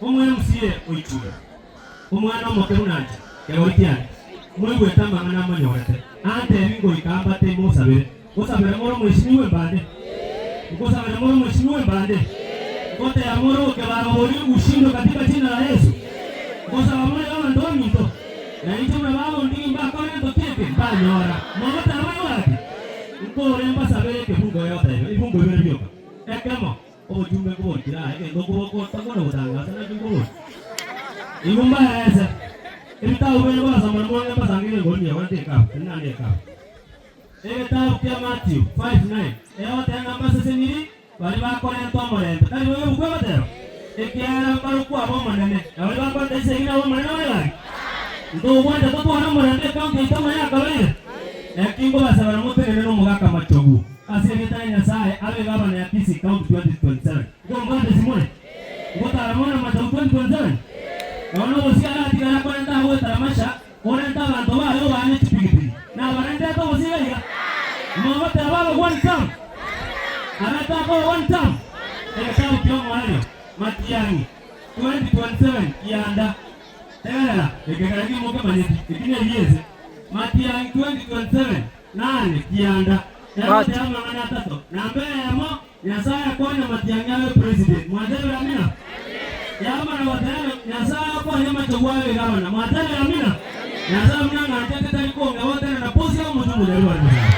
Omwemca oichire, omwana omoke buna inche, kegori kiane, moigwete amang'ana amonyorete, antebi ngoika mbate mosabere. Ngosabera more omweshimiwa embande? Ngosabera more omweshimiwa embande? Ngoteba more okebara boria ushindwe katika jina la Yesu? Ngosaba more abanto baminto, na inche buna bagondigi mbakore gento ki eke, mbanyora. Mogoteba boigo gaki? Nkore mbasabere ekebungo egoteba, ebibungo bibere bioka. Ekemo. Obochumbe nkoborikire aa, egento nkobokotakwana gotangasa nakio nkobori. Igo mbaerese, ebitabu bire bagosoma mwange mbasangererie nkori nigo nte ekabu, eri nande ekabu. Egetabu kia Matthew 5:9 egoteba ng'a mbaseseniri baria bakorenta omorembe, tari bo ebuku egoteba? Ekiagera mbarokwo ab'Omonene, na baria bakorenta chisegi nab'Omonene bare gaki. Ntogwancha totware omorembe ekaunti yaito amo yakabeire? Naki nkobasabera motenene nomogaka machogu. Ase erieta ria Nyasae abe gavana ya Kisii County 2027. Nkombwate simore? Ngotara mono amachogu 2027? Nonya obosie aratigare akorente agoetara amasha, orente abanto baye obaane chipigipigi. Nabarentete obosie iga iga? Mogoteba abe one term? Arete akobe one term? Egetabu ki'omoerio, Matiang'i, 2027, kianda. Tegerera, eke kare timokemanyeti, eki nebiese. Matiang'i 2027. Nane kianda, egote amang'ana atato. Namba eyemo, Nyasae akonye amatiang'i abe president. Mwatebire amina? Yamana goteba Nyasae akonye amachogu abe gavana. Mwatebire amina? Nyasae buna ng'anchete tari kong'a gotenena posi amo omochungu nyaribari mosacha.